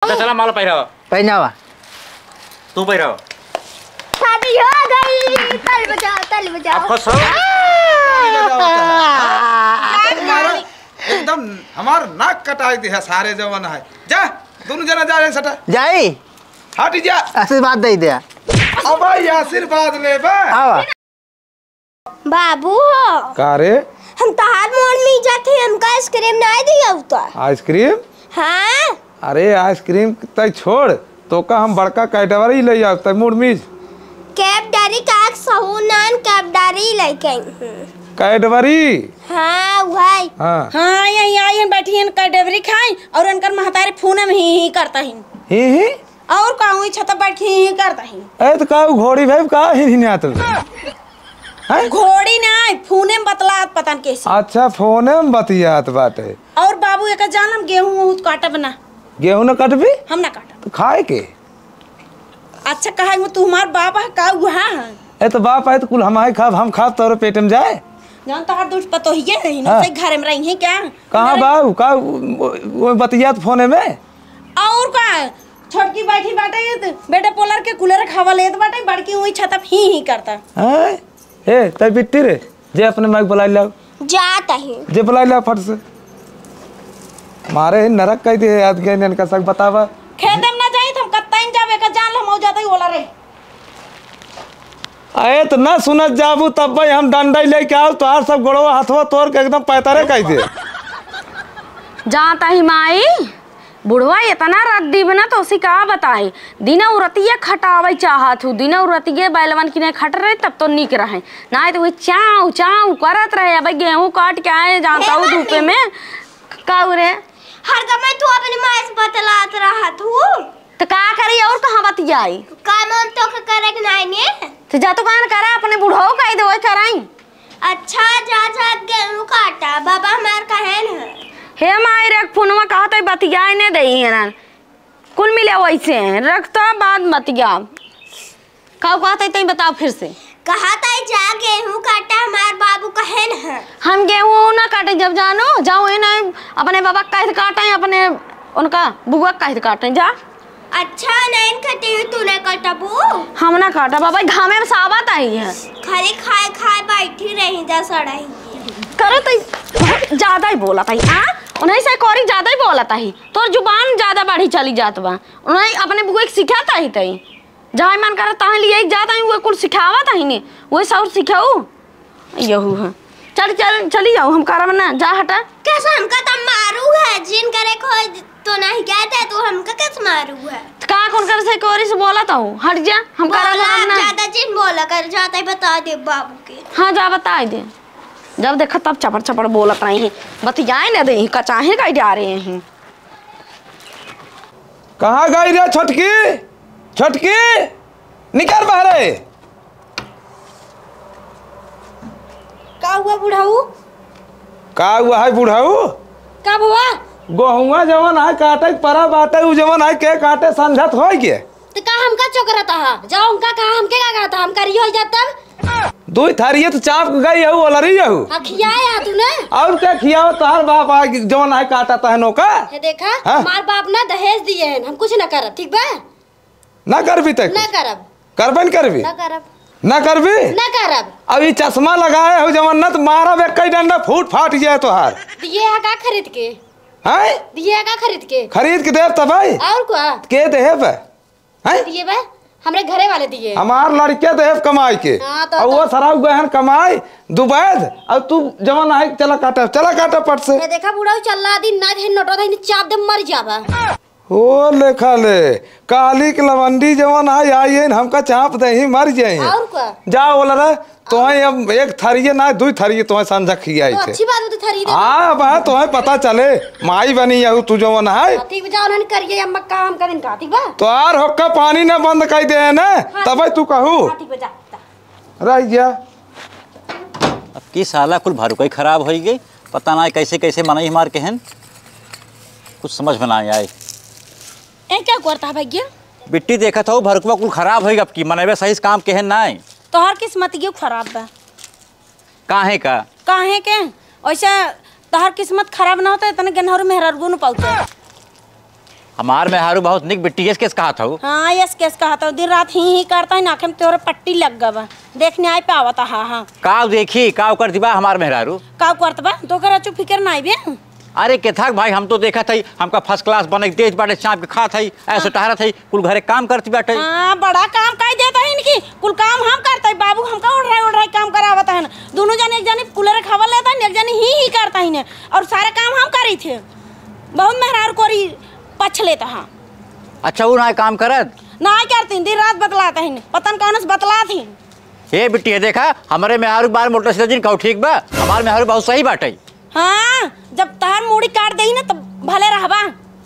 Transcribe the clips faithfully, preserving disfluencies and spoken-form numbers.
तो चला, माला पहिरावा। पहिनावा। तू पहिरावा। शादी हो गई, ताली बजाओ, ताली बजाओ। अब खुश हो? एकदम हमार नाक कटाई दिया सारे जवन है। जा, दोनों जना जा रे सटा। जाई। हट जा। आशीर्वाद दे दे। अब भाई आशीर्वाद लेबा। आवा। बाबू हो। का रे? हम तहार मोड़ में जाते, हमका आइसक्रीम नाहीं दिया होता। आइसक्रीम? हाँ। अरे आइसक्रीम तै छोड़, तोका हम बड़का कैडबरी ले आव, तै मुड़मीज। कैडबरी का सहू नान कैडबरी लेके आई हूँ। कैडबरी? हाँ, वही। हाँ। हाँ, यही आई हैं, बैठी हैं, कैडबरी खाई और उनकर महतारी फोन में ही, ही करता ही। ही ही? और का हुई, छत बैठी ही करता ही। ए, तो का उ घोड़ी भाई का ही नहीं आत? हैं? घोड़ी ना, फोने में बतलात पता न कैसे। अच्छा, फोने में बतियात बाटे। और बाबू, एक जान हम गेहूं ओहूं काटब ना। गेहूं ना कटबी? हम ना काटब। तो खाए के? अच्छा, कहे वो तू हमार बाप है का? उहा है। ए, तो बाप है तो कुल हम ही खाब, हम खाब तोरे पेट में जाए। जान तोहार दूध पतोहिए रही ना, हाँ। से घर में रही है क्या? कहाँ घर बाऊ? का वो, वो बतियात फोने में? और का? छोटकी बैठी बाटे, बेटे पोलर के कूलर खावा लेत बाटे, बड़की हुई छत ही ही करता। हैं? ए, तै बिट्टी रे, जे अपने माइक बुलाई लाओ। जात ही। जे बुलाई लाओ फट से। मारे ही नरक कह दिए याद गए इनका सब बतावा। खेते में ना जाई, हम कत्ता ही जावे का जान, हम हो जाता ही बोला रे। अरे तो ना सुनत जाबू तब भाई हम डंडा ही लेके आओ, तोहार सब गोड़वा हथवा तोड़ के एकदम पैतारे कह दे। जाता ही माई। बुढ़वा इतना रद्दी बना तो उसी का बताई। दिन उरतिये खटावे चाहत हूँ, दिन उरतिये बैलवन की नहीं खट रहे तब तो निक रहे, नहीं तो वही चाऊ चाऊ करत रहे। अब गेहूँ काट के आए जानता हूँ धूपे में। का रे? हरदम तू अपनी माँ से बतलात रहत हूँ। तो का करी और कहाँ बतियाई? काम हम तो के करे के नहीं ने। तो जा तो कान करा, अपने बुढ़ऊ कह दे वही कराई। अच्छा, जा, जा, गेहूं काटा, बाबा हमार कहेन है। हे माई रे, फोनवा कहत है बतियाए ने देई है ना। कुल मिले वैसे हैं, रख तो बाद बतिया। का कहत है तई बताओ फिर से। कहत है जा गेहूं काटा, हमार बाबू कहेन है। हम गेहूं ना काटे जब जानो, जाओ है ना अपने बाबा का कहे काटे, अपने उनका बुआ का कहे काटे, जा। अच्छा, नहीं कटी, तू नहीं कटबू? हम ना काटब, बाबा, घामे में साबत आई है। खाली खाए खाए बैठी रही जा सड़ाई। करे तई बहुत ज्यादा ही बोलत आई, हाँ? उन्हीं से कोरी ज्यादा ही बोलत आई। तोर जुबान ज्यादा बढ़ी चली जात बा। उन्हीं अपने बुआ के सिखात आई तई। जहाँ मन करत तहाँ लिए जात आई, वो कुल सिखावत आई ने। वो सौर सिखाऊ। यहू है। चल, चल, चली जाओ, हम करब ना, जा हटा। कैसे हमका तब मारू है, जिन करे खोज तो नहीं कहते, तू हमका कैसे मारू है? तो का कौन कर से कोरी से बोला था हूँ? हट जा, हम करब बोला ना। ज्यादा जिन बोला कर, जाता ही बता दे बाबू के। हाँ, जा बताई दे। जब देखा तब चपड़ चपड़ बोलत रही हैं, बतियाए न दे, कचाहे का जा रहे हैं। कहाँ गई रे छोटकी? छोटकी, निकर बाहरे। का हुआ बुढ़ऊ? का हुआ है बुढ़ऊ? का बुआ? गोहुआ जवन है काटे के परा बाटे, उ जवन है के काटे समझत होई के? तो का हमका चोकरत हा? जाओ उनका कहा, हमके का कहता? हम करियो हो जाब तब? दुई थारिये तो चाप के गई हऊ, ओलरी हऊ। आ, खियाए आ तू ना? और क्या खियाओ? तोहार बाप आ, जौन आए काटा तहनो का? ये देखा, हाँ? हमार बाप ना दहेज दिए हैं, हम कुछ ना करब, ठीक बा? ना करबी तै ना कुछ? करब। करबे न करबी? ना करब। ना करबी? ना करब। अब ई चश्मा लगाए हो जवन ना, तो मारब एक ही डंडा, फूट फाट जाए तोहार। दिए है का खरीद के? हैं? दिए है का खरीद के? खरीद के देब तबे। और का? के देब? हैं? दिए बा, हमरे घरे वाले दिए। हमार लड़के देब कमाई के। हाँ, तो, और तो वो सराउ गए हैं कमाई, दुबैद, और तू जवन आई, चला काटा, चला काटा पट से। ये देखा बूढ़ा, चल्ला दिन ना थे, नोटो थे, चाप दे, मर जाबा। ओ लेखा ले, काली के लवंडी जवन आई, आई है, हमका चाप दे ही, मर जाए। और का? जा बोला रे, तोहे अब एक थरिये ना, दुई थरिये तोहे संझा खियाई तो थे। अच्छी बात है, तो थरिये दे। हाँ, बा, तोहे पता चले, माई बनी यहू तू जवन है। हाँ, ठीक बा, जाओ, उन्हन करिए, अम्मा काम करें का, ठीक बा? तोहार होक्का पानी ना बंद कर दे है ना, हाँ, तबे तू कहू। हाँ, ठीक बा, जा, जा। रह गया। अब की साला कुल भरुकई खराब होई गई, पता ना कैसे कैसे मनई हमार केहन, कुछ समझ में ना आए। ए, क्या करता है भैया? बिट्टी देखत हो, भरुकवा कुल खराब होई गई, अब की मनई सही से काम केहन ना आए। तोहार किस्मत क्यों खराब बा? काहे का? काहे के? वैसे तोहार किस्मत खराब ना होता, इतने गेनहरू मेहरारू न पाउते। हमार मेहरारू बहुत निक बिट्टी, यस केस कहत हऊ। हाँ, यस केस कहत हऊ। दिन रात ही ही करत ही, आँखे में तोहरे पट्टी लग गवा। देख नाहीं पावत हा, हाँ। काउ देखी, काउ करत बा हमार मेहरारू? काउ करत बा? तोहका रचू फिकर नाहीं बे। अरे केथाक भाई, हम तो देखत हई, हमका first class बनई के देत बाटे, चाप के खात हई, ऐसे हाँ। टहरत हई, कुल घरे काम करत बाटे। हाँ, बड़ा काम कइ देत हई इनकी, कुल काम हम करत हई, बाबू हमका ओढ़ाई ओढ़ाई काम करावत हन। दुनों जने, एक जने कुलर खबर लेत हन, एक जने ही ही करत हन, और सारा काम हम करी थे। बहुत मेहरारू कोरी पछ लेत हा। अच्छा, उ नाहीं काम करत? नाहीं करतीन, दिन रात बतलात हन, पता न कौन से बतलात हन। ए बिट्टी, है देखा, हमरे मेहरारू के बारे में उल्टा सीधा जिन कहू, ठीक बा? हमार मेहरारू बहुत सही बाटे। हाँ, जब तहार मूड़ी काट देई ना, तब भले रहबा।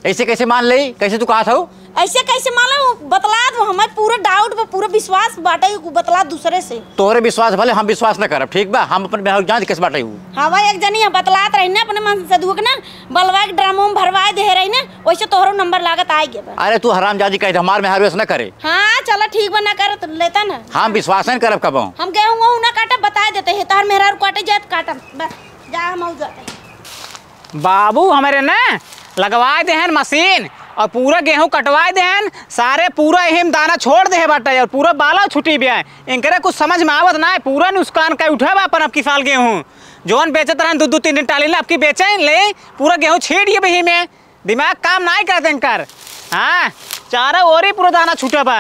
ऐसे कैसे मान लेई? कैसे तू कहत हऊ? ऐसे कैसे मान ले? उ बतलात बा, हमें पूरा doubt बा, पूरा विश्वास बाटे, उ बतलात दूसरे से। तोहरे विश्वास भले, हम विश्वास न करब, ठीक बा? हम अपन मेहरारू जान कैसे बाटे उ। हाँ भाई, एक जनी हम बतलात रही ना, अपने मन से दुख ना, बलवा के ड्रमो में भरवाए दे रही ना, वैसे तोहरो नंबर लागत आ गया बा। अरे तू हरामजादी कह दे, हमार मेहरारू ऐसे न करे। हाँ, चलो ठीक बा, ना करत लेता ना। हम विश्वास न करब कबो। हम गेहूं वहूं ना काटब, बताए देते हैं, तोहर मेहरारू काटे जाए तो काटब, बस जा, हम आऊ जाते हैं। बाबू हमरे न लगवाए देहन मशीन और पूरा गेहूं कटवाए देहन, सारे पूरा एहिम दाना छोड़ देहे बाटे और पूरा बाला छुटी बिया। इनकरे कुछ समझ में आवत ना है, पूरा नुकसान कइ उठा बा अपन अबकी साल गेहूं। जौन बेचत रहन दू दू तीन तीन टाली ना, अबकी बेचे ले पूरा गेहूं छीट ये बही में। दिमाग काम नाहीं करत इनकर। हाँ, चारों ओरी पूरा दाना छूटा बा।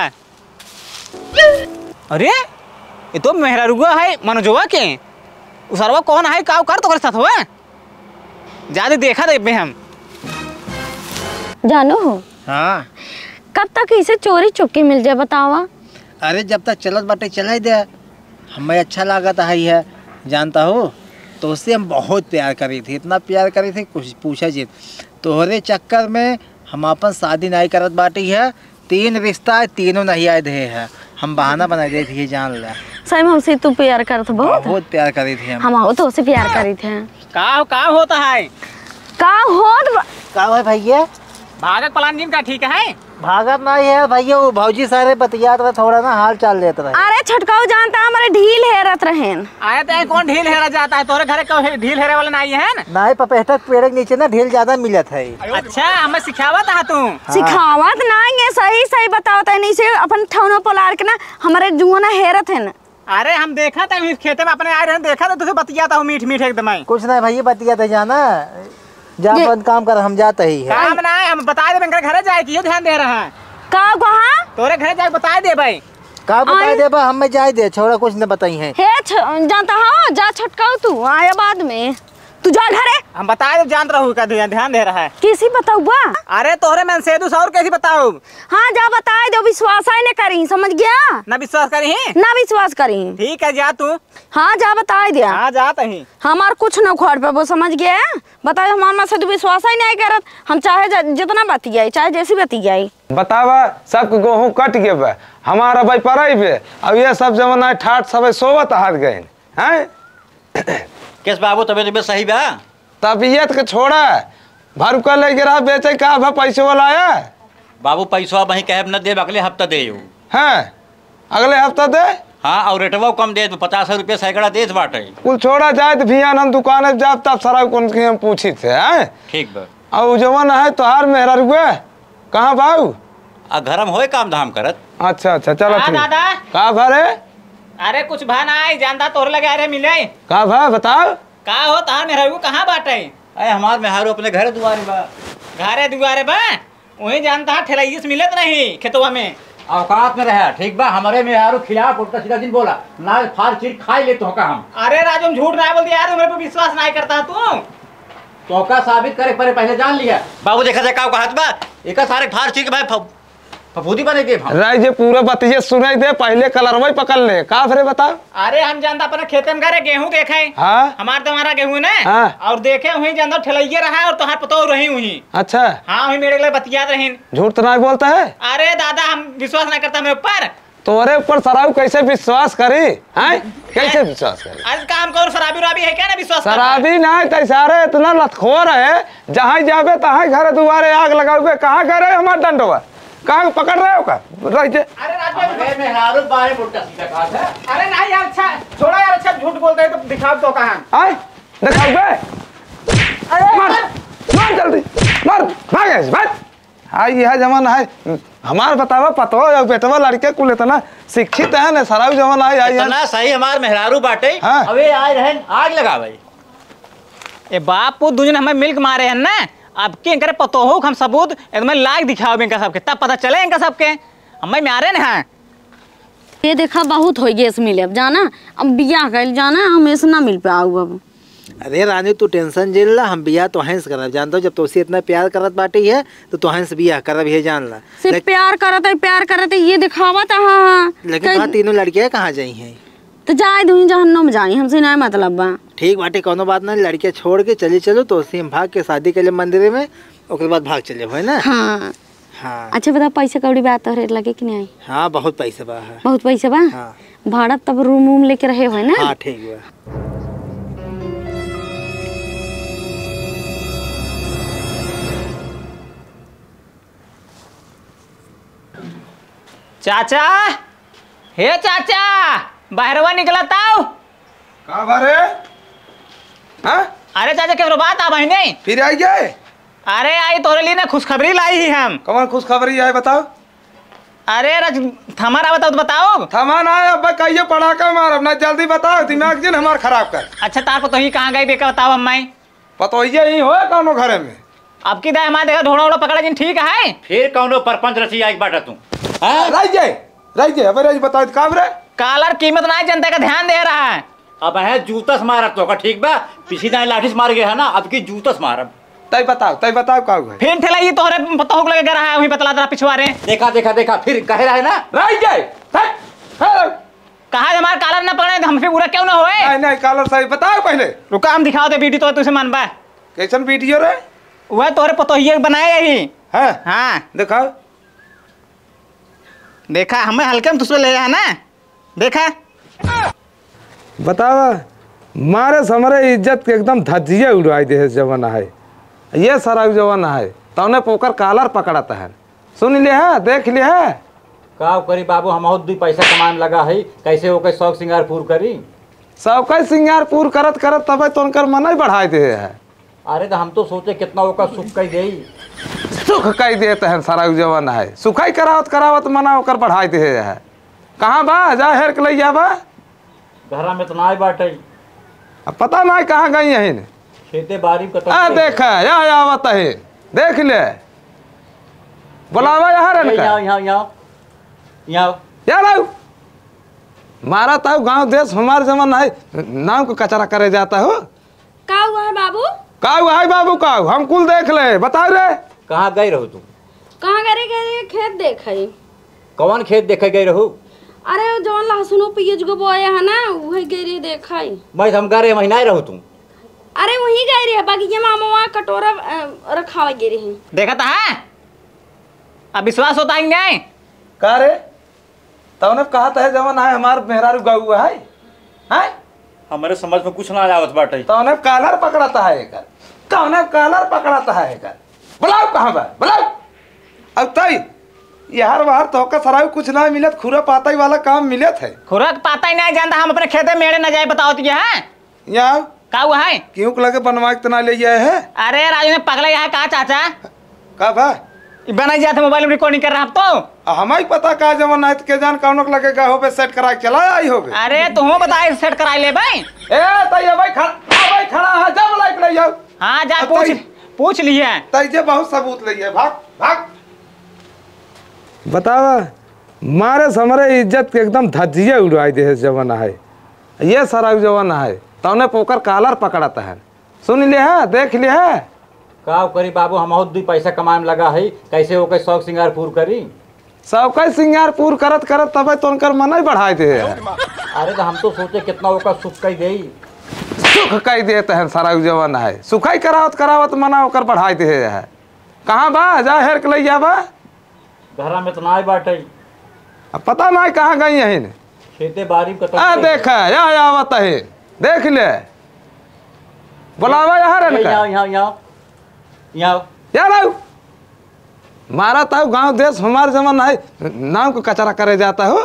अरे, ये तो मेहरारुआ है मनोजवा के। उ सरवा कौन है, का कर तो कर साथ हुआ? जादे देखा देबे हम। जानू हो? हाँ। कब तक इसे चोरी चुपके मिल जाए, बतावा? अरे, जब तक चलत बाटे, चलाई दे। हमें अच्छा लागत है, है, जानता हो, तोसे हम बहुत प्यार करी थी, इतना प्यार करी थी, कुछ पूछा जित। तोहरे चक्कर में हम अपन शादी नाहीं करत बाटी है, तीन रिश्ता है, तीनों नहीं आए दे है। हम बहाना बनाई देत ही, जान ले। सही में हमसे तू प्यार करत बहुत? बहुत प्यार करी थी हम। हम तोसे प्यार करी थे। का, का होता है? का होत बा-, का है भैया? भागक plan जिन का ठीक है? भागत नाहीं है भैया, वो भौजी सारे बतियात रहे, थोड़ा ना हाल चाल लेत रहे। अरे छोटकाऊ जानता, हमरे ढील हेरत रहेन। अरे तो कौन ढील हेरा जाता है? तोरे घरे क्यों हे-, ढील हेरे वाले नाहीं है ना? नाहीं, पपेहटा के पेड़ के नीचे ना ढील ज्यादा मिलत है। अच्छा, हमें सिखावत है तू? हाँ। सिखावत नाहीं है, सही सही बतावत है, नहीं से अपन ठौनो पोलार के ना हमरे जुआ ना हेरत है ना। अरे, हम देखा था, इस खेते में अपने आए रहे, देखा था, तुझे बतिया था, मीठ मीठ एकदम ही। कुछ नहीं भैया, बतिया था, जाना, जा ये अपन काम कर, हम जाते ही है। काम ना है, हम बता दे, इनके घरे जाए कि ये ध्यान दे रहा है। का कहा? तोरे घरे जाए, बता दे भाई। का बता आए। दे बा, हम में जाए दे, छोड़ा, कुछ न बताई है। हे छ-, जानता हो, जा छटकाओ तू, आया बाद में। तू जा घरे। हम बताए देब, जानत रहू का ध्यान, ध्यान दे रहा है। किसी बताउबा? अरे तोहरे मनसेदू से और कैसी बताउब? हाँ, जा बताए दो, विश्वास ही न करी, समझ गया? ना विश्वास करी? ना विश्वास करी। ठीक है, जा तू। हाँ, जा बताए दिया। हाँ, जात ही। हमार कुछ न उखाड़ पे, वो समझ गया? बताए, हमार मनसेदू विश्वास ही नहीं करत। हम चाहे ज-, जितना बतियाई, चाहे जैसी बतियाई। बतावा, सबके गेहूं कट गए बा, हमारा भाई पराई बे, अब ये सब जवन है ठाट सब सोवत हार गए हैं। केस बाबू, तबीयत, तबीयत सही बा? तबीयत के छोड़ा, भरुका लेके रहा बेचे, का भा पैसवा लाया? बाबू, पैसवा वहीं कहे न देब, अगले हफ्ता देउ। हाँ, अगले हफ्ता दे। हाँ, और रेटवा कम देत, पचास रुपये सैकड़ा देत बाटे। कुल छोड़ा, जाए तो भियान हम दुकान जाब, तब सराउ कौन के हम पूछी थे, हैं? ठीक बा। और उ जवन है तोहार मेहरारुआ, कहाँ बाऊ? आ, घर में होए काम धाम करत। अच्छा, अच्छा, चलो हाँ, ठीक। दादा। का भा रे? अरे, कुछ भा ना आई, जानता तोहरे लगे, अरे, मिले। का भा, बताओ। का हो, तहार मेहरारू कहाँ बाटे? अरे, हमार मेहरारू अपने घरे दुआरे बा। घरे दुआरे बा? वहीं जानता है, ठेलैया से मिलत नहीं खेतवा में। औकात में रहा, ठीक बा? हमारे मेहरारू खिलाफ उल्टा सीधा जिन बोला, ना फाड़ चीर खाई ले तोहका हम। अरे राजू, हम झूठ ना बोलते यार, हमरे पे विश्वास ना करता तू। तोहका साबित करे परे, पहले जान लिया। बाबू, देखा जाए का कहत बा, एका सारे फाड़ चीर के भाई फ-, फफूदी बने के हम। राय जे पूरा बतिये सुनाई दे, पहले कलरवा ही पकड़ ले। का भरे बता? अरे हम जानता अपने खेते में गए गेहूं देखे। हाँ। हमार तुम्हारा गेहूं ने। हाँ। और देखे वहीं जानता ठेलैया रहा और तोहार पतोह रही वहीं। अच्छा। हाँ, वहीं मेरे के लिए बतियात रहीन। झूठ तो नहीं बोलता है? अरे दादा, हम विश्वास नहीं करता मेरे ऊपर। तोरे ऊपर सराऊ कैसे विश्वास करी? हैं? कैसे विश्वास करी? अरे काम कौन शराबी उराबी है क्या ना विश्वास करता है? शराबी ना है, तै सारे इतना लतखोर है, जहाँ जाबे तहाँ घर दुआरे आग लगाओगे। कहाँ घर है हमार डंडवा? कहाँ पकड़ रहे हो का? रह जे। अरे राजू, अरे मेहरारू बारे बोलता सीधा बात है। अरे नहीं यार, अच्छा छोड़ा यार, अच्छा झूठ बोलते हैं तो दिखाओ तो कहाँ? आए, दिखाओ बे। अरे मार, मार जल्दी, मार, भाग यहाँ से, भाग। आई यह जवन है, हमार बतावा, पतवा और बेटवा लड़के कुल इतना शिक्षित है न, सराउ जवन आई, आई है। इतना सही हमार मेहरारू बाटे। हाँ। अबे आए रहन आग लगावे। ए बापू, दुजन हमें मिल के मारे हैं ना, अब की इनकरे पतोहू के हम सबूत एकदम लाइव दिखाओ इनका सबके, तब पता चले इनका सबके। हमें मारे न हैं। ये देखा, बहुत होइ गैस मिले, अब जाना, अब बियाह कइल जाना, हम ऐसे ना मिल पाऊ अब। अरे रानी, तू टेंशन जिन ला, हम बियाह तोहैं से करब। जानत हो, जब तोसे इतना प्यार करत बाटी है, तो तोहैं से बियाह करब, ये जान ला। सिर्फ लेक- प्यार करत है, प्यार करत है, ये दिखावत है, हाँ, हाँ। लेकिन कई- वहाँ तीनों लड़कियाँ कहाँ जाई हैं? तो जाए दूँ, जहन्नुम जाई, हमसे नहीं मतलब बा। ठीक बाटे, कौनो बात नहीं, लड़कियाँ छोड़ के चली चलो, तोसे हम भाग के शादी कर ले मंदिर में, ओकरे बाद भाग चले, है ना? हाँ। हाँ। अच्छा बता, पैसा कौड़ी बा तोहरे लगे कि नहीं? हाँ, बहुत पैसा बा है। बहुत पैसा बा? हाँ। भाड़ा तब रूम वूम लेके रहे हो ना? हाँ, ठीक बा। चाचा, हे चाचा, बहरवा निकला ताऊ। का बा रे? हाँ? अरे चाचा, केकरो बात आ बहिने? फिर आई गए? अरे आई तोरे लिए ना खुशखबरी लाई ही हम। कौन खुशखबरी है बताओ? अरे रज, थमा रहा बताओ तो बताओ। थमा ना है, अब कहिए पड़ाका मारब ना, जल्दी बताओ, दिमाग जिन हमार खराब कर। अच्छा तार पतोही कहाँ गई बेका बताओ अम्मा? पतोहिए ही होए कौनो घरे में। अब की दाई हमारे देखा ढोड़ा ओड़ा पकड़ा जिन ठीक है? फिर कौनो परपंच रची आई बाटा तू? हाँ? रह जे, रह जे, अबे रह जे, बताओ काम रे। कालर कीमत ना जनता का ध्यान दे रहा है। अब है जूता से मारब तो का ठीक बा, पिछली दाई लाठी से मार गया है ना, अब की जूता से मारब। तै बताओ, तै बताओ का हुआ? फिर ठेला ये तोहरे पतोह के लगे रहा है, वही बतला रहा पिछवारे। देखा, देखा, देखा, फिर कहे रहा है ना। रह जे, हट, हट। कहा हमार कालर ना पकड़े तो हम फिर बुरा क्यों ना होए? नहीं, नहीं, कालर सही बताओ पहले। रुका हम दिखाओ दे वीडियो तो तुझे मन बा। कैसन वीडियो रे? वह तोहरे पतोहिए बनाए यही। हाँ? हाँ। दिखाओ। देखा, हमें हल्के में तुझसे ले है ना? देखा। बतावा, मारे से हमरे इज्जत के एकदम धज्जिया उड़ाई दे है जवन है। ये सराउ जवन है, तौने पोकर कालर पकड़त है। सुन ले है, देख ले है। का करी बाबू, हम बहुत दुई पैसा कमाए में लगा है, कैसे ओके शौक सिंगार पूर करी? शौक सिंगार पूर करत करत तबे तो उनकर मनई बढ़ाई दे है। अरे तो हम तो सोचे कितना ओका सुख कई देई। सुख कई देत है सराउ जवन है, सुखाई करावत करावत मना ओकर बढ़ाई दे है। कहाँ बा? जा हेर के लइया बा। घरा में तो नाई बाटे। अब पता नाई कहाँ गई यही ने। खेते बारी में कतौ आ गई। देखा, या आवत है, देख ले। बुलावा यहाँ ए, रनका। यहाँ, यहाँ, यहाँ, यहाँ। यार आउ। मारा ताऊ गांव देश हमार जमा नाई, नाम को कचरा करे जाता हो। का हुआ है बाबू? का हुआ है बाबू, का हुआ? हम कुल देख ले, बताओ रे। कहाँ गई रहू तू? कहाँ गई रही? गई रही खेत देखे। कौन खेत देखे गई रहू? अरे, जौन लहसुन प्याज को बोया है ना, वही गई रही देखे। मैं तो हम गए रहे, वहीं नहीं रहू तू। अरे, वहीं गई रही, बगिया में अमवा कटोरा, अ, रखावा गई रही। देखा था, हाँ? अब विश्वास होता ही नहीं। का रे? तौने कहा त है जवन है हमार मेहरारू गौआ है, हैं? हमरे समझ में कुछ ना आवत बाटे। तौने कालर पकड़त है एकर, तौने कालर पकड़त है एकर। बुलाओ कहाँ बा, बुलाओ। अब तई यहर वहर तोहका सराऊ कुछ ना मिलत, खुरा पातई वाला काम मिलत है। खुरा पातई नहीं जानता, हम अपने खेते मेड़े न जाए बताओ तो ये है। यहाँ का हुआ है? क्यों के लगे बनवा के तना ले आए है? अरे राजू में पगला यहाँ का चाचा? का बा? ई बनाई जात मोबाइल में रिकॉर्डिंग कर रहा अब तो। आ, हमारी पता का जवन है तो के जान कौनो के लगे गए होबे सेट करा के चला आई होबे। अरे तू बताए सेट कराई ले भाई। ए तो ये भाई खड़ा, आ भाई खड़ा है, जा बुलाई के ले आओ। हाँ जा अब पूछ, तई पूछ लिए। तई जे बहुत सबूत ले है, भाग, भाग। बतावा, मारे से हमरे इज्जत के एकदम धज्जिया उड़ाई दे है जवन है। ये सराउ जवन है, तौने पोकर कालर पकड़त है। सुन ले है, देख ले है। का करी बाबू, हम बहुत दुई पैसा कमाए में लगा है, कैसे ओके शौक सिंगार पूर करी? शौक सिंगार पूर करत करत तबे तो उनकर मनई बढ़ाई दे है। अरे तो हम तो सोचे कितना ओका सुख कई देई। सुख कई देत है सराउ जवन है, सुखाई करावत करावत मना ओकर बढ़ाई दे है। कहाँ बा? जा हेर के लइया बा। घरा में तो नाई बाटे। अब पता नाई कहाँ गई यही ने। खेते बारी में कतौ आ गई। देखा, या आवत है, देख ले। बुलावा यहाँ ए, रनका। यहाँ, यहाँ, यहाँ, यहाँ। यार आउ। मारा ताऊ गांव देश हमार जमा नाई, नाम को कचरा करे जाता हो।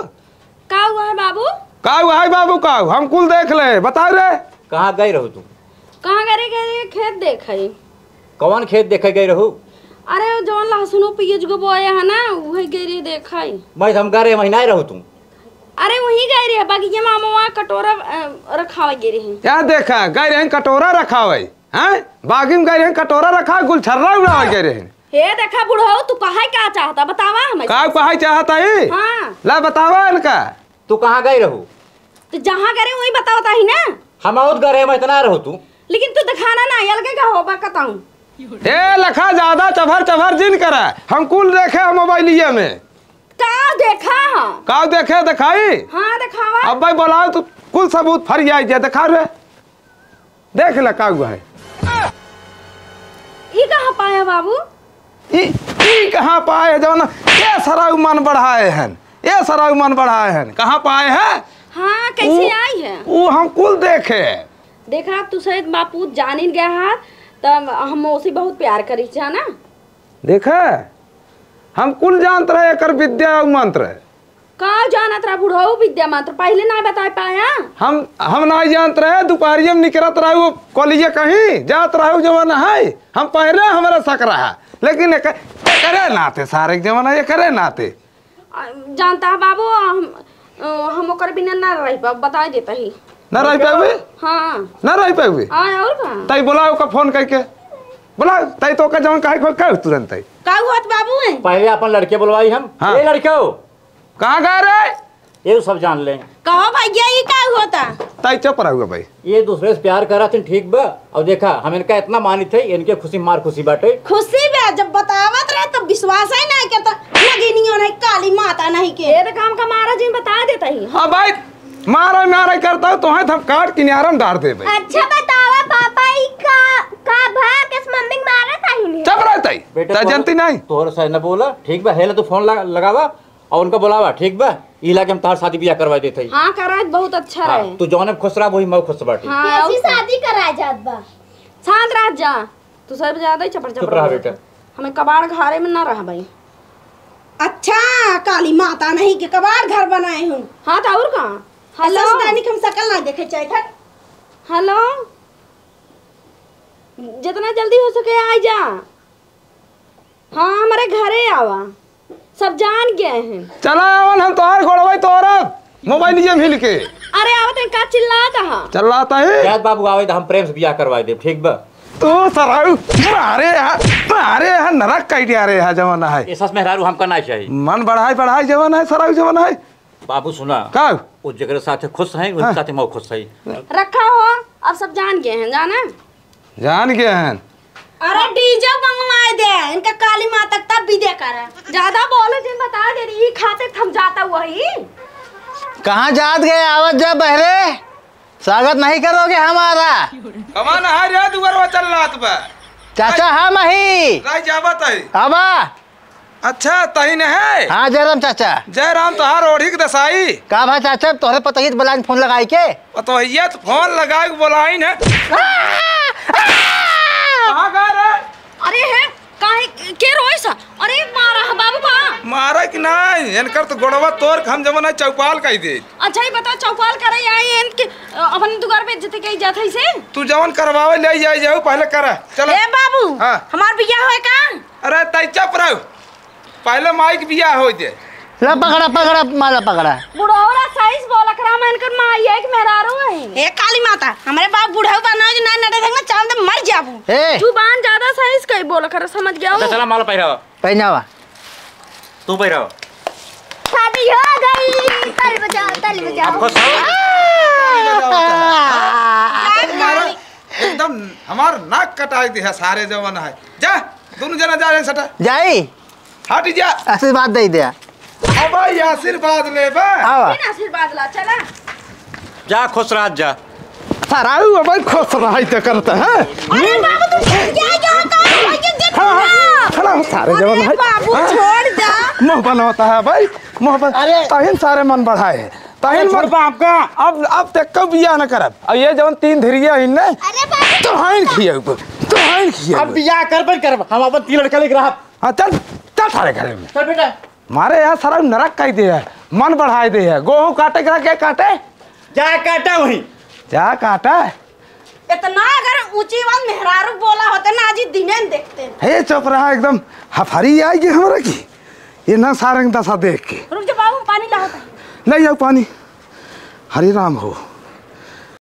का हुआ है बाबू? का हुआ है बाबू, का हुआ? हम कुल देख ले, बताओ रे। कहाँ गई रहू तू? कहाँ गई रही? गई रही खेत देखे। कौन खेत देखे गई रहू? अरे, वो जौन लहसुनो पियज गो बोए है ना, उहे गए रहे देखा ही। मैं हम गए रहे, वहीं ना रहो तुम। अरे, वहीं गए रहे, बगिया में अमवा कटोरा, अ, रखावा गए रहे। क्या देखा? गए रहे कटोरा रखावे, हैं? बागी में गए रहे कटोरा रखा, गुलछर्रा उड़ावे गए रहे। हे देखा बुढ़ऊ, तू कहे का चाहता, बतावा हमें। का कहे चाहता है? हाँ। ला बतावा इनका। तू कहाँ गए रहू? तो जहाँ गए रहे, वहीं बतावता ही ना। हम आउत गए रहे, मैं इतना रहू तू। लेकिन तू दिखाना ना, अलगे का होबा कताऊँ। ए लखा, ज्यादा चभर चभर जिन करा, हम कुल देखे हैं मोबाइलिया में। का देखा? का देखे, दिखाई? हाँ, दिखावा। अब भाई बोलाओ, तू कुल सबूत फरियाई जे, दिखा रे। देख ले का हुआ है। ई कहाँ पाया बाबू? ई, ई कहाँ पाए जौन ये सराउ मन बढ़ाए हन, ये सराउ मन बढ़ाए हन, कहाँ पाए हैं? हाँ, कैसे ऊ, आई है? ऊ हम कुल देखे। देखा, तू शायद बापू जानिन गया है, तब हम उसे बहुत प्यार करी, जाना? देखा, हम कुल जानत रहे एकर विद्या अउ मंत्र। का जानत रहा बुढ़ऊ विद्या मंत्र, पहिले ना बताए पाया? हम, हम ना जानत रहे, दुपहरिया में निकरत रहे वो कॉलेज कहीं, जात रहे वो जवन है, हम पहले हमरा शक रहा, लेकिन एक, एकरे नाते सारे के जवन है, एकरे नाते। आ, जानता है बाबू, हम, अ, हम ओकर बिना ना रह पाब, बताए देता ही। ना रह पाबे? हाँ। ना रह पाबे? हाँ, और का? तई बोलाओ का फोन करके, बोला, तई तो का जवन कहे को कह तुरंत तई। का हुआ त बाबू है? पहले अपन लड़के बुलवाई हम। हाँ। ए लड़के हो, कहाँ गए रे? ये सब जान ले। कहो भैया, ई का होता? ताई चुप रहुआ भाई। ये दूसरे से प्यार करत हन, ठीक बा। और देखा, हम इनका इतना मानित है, इनके खुशी मार खुशी बाटे। खुशी बा, जब बतावत रहे तो विश्वास ही नहीं करता। नगिनियो नहीं, काली माता नहीं के। ये तो काम का मारा जी बता देता ही। अब भाई, मारा मारा करता हूँ, तो है हम काट किनारा में डाल देबे। अच्छा बतावा पापा, ई का, का भा के मम्मी के मारा था ही नहीं? चुप रहता ही। बेटा, ता तोहर, जनती नहीं। तोहर से न बोला, ठीक बा, हेला तू फोन लगा, लगावा। और उनका बुलावा, ठीक बा? ई इलाके में तहार शादी बियाह करवा देत हई। हाँ, करा, बहुत अच्छा हाँ, रहे। तू जौने में खुश रहा, वही मऊ खुश बाटी। हाँ, कैसी और शादी करा जात बा? शांत रह जा, तू सब ज्यादा ही चपड़ चुप चपड़ रहा बोलत बेटा। है। हमें कबाड़ घरे में ना रह भाई। अच्छा, काली माता नहीं के कबाड़ घर बनाए हूँ। हाँ, तो और का? हेलो। ऐसा सुनानी के हम शकल ना देखे चाहे था। हेलो, जितना जल्दी हो सके आ जा। हाँ, हमारे घरे आवा, सब जान गए हैं। चला आवन, हम तोहार गोड़वई तोरब, मोबाइल ये मिल के। अरे आवत हैं, का चिल्लात हा? चिल्लात ही। जात बाबू आवे त हम प्रेम से बियाह करवाई देब, ठीक बा? तू सराऊ, मारे हा, मारे हा, नरक कई दिया रे हा जमाना है। ये सस मेहरारू हमका ना चाहिए। मन बढ़ाई बढ़ाई जमाना है, सराऊ जमाना है। बाबू सुना, का? वो जेकरे साथे खुश हैं, उनके हाँ। साथे मऊ खुश है। रखा हो, अब सब जान गए हैं, जाना? जान गए हैं। अरे डीजे मंगवाए दे, इनका काली माता तब विदा करा। ज्यादा बोले जिन बता दे रही, खाते थम जाता वही। कहाँ जात गए? आवत जा बहरे, स्वागत नहीं करोगे हमारा। कमान हाय रे, दुआरवा चल रात बा। चाचा, हम ही। राय जाबत है। आबा। अच्छा, तही न है? हाँ, जयराम चाचा। जयराम तोहार ओढ़ी के दसाई। का भा चाचा, तोहरे पतोहिया त बोलाइन फोन लगाई के? पतोहिया त फोन लगाई के बोलाइन है। कहाँ गए रे? अरे है, काहे, के रोइस? अरे मारा है बाबू का? मारा कि नहीं, इनकर तो गोड़वा तोर के हम जवन है चौपाल कई दे। अच्छा, ये बता, चौपाल करे आई इनके, अ, अपन दुआर पे इज्जत कई जात है इसे? तू जवन करवावे ले आई जाऊ, पहले करा। चलो। ए बाबू, हाँ। हमार बियाह होए का? अरे, तई चुप रहो। पहले माई के बियाह हो जाए। ला पकड़ा, पकड़ा, माला पकड़ा। बुढ़ौरा सही से बोला करा, मैं इनकर माई है कि मेहरारू है? ए काली माता, हमरे बाप बुढ़ऊ बा ना, जो ना नटे ढंग में चांद मर जाबू। ए। जुबान ज्यादा सही से कही बोला करा, समझ गया अच्छा, हो? चला माला पहिरावा। पहनावा। तू पहिरावा। शादी हो गई, ताली बजाओ, ताली बजाओ। अब खुश हो? एकदम हमार नाक कटाई दे है सारे जवन है। जा, दोनों जना जा रहे सटा। जाई। हट जा। आशीर्वाद दे दे। अब ये आशीर्वाद लेबे। आवा। फिर आशीर्वाद ला, चला। जा, खुश रह जा। सराऊ अब खुश रहाई तो करता है। अरे बाबू, तू क्या, क्या कर रहा है? ये देख हाँ, ना। खड़ा हो, सारे अरे जवन है। बाबू, हाँ? छोड़ जा। मुंह बनवाता है भाई, मुंह बन-, अरे। तहिन सारे मन बढ़ाए। तहिन अरे, छोड़ मन-, बा आपका। अब, अब तक का बियाह न करब। अब ये जवन तीन धरिया है इनने, अरे बाबू। तोहाइन खियाऊ, तोहाइन खियाऊ। अब बियाह करबे करब, हम अपन तीन लड़का लेके रहब। हाँ, चल, चल सारे घरे में। चल बेटा। मारे यार, सारा नरक कई दे है, मन बढ़ाए दे है। गोहूं काटे के रखे काटे। जा काटा वहीं। जा काटा। इतना अगर ऊंची आवाज मेहरारू बोला होते ना, आज ही दिने न देखते। हे, चुप रहा, एकदम हफरी आई गई हमरा की। ये ना सारंग दशा देख के। रुक जा बाबू, पानी लाओ तो। ले आओ पानी। हरे राम हो।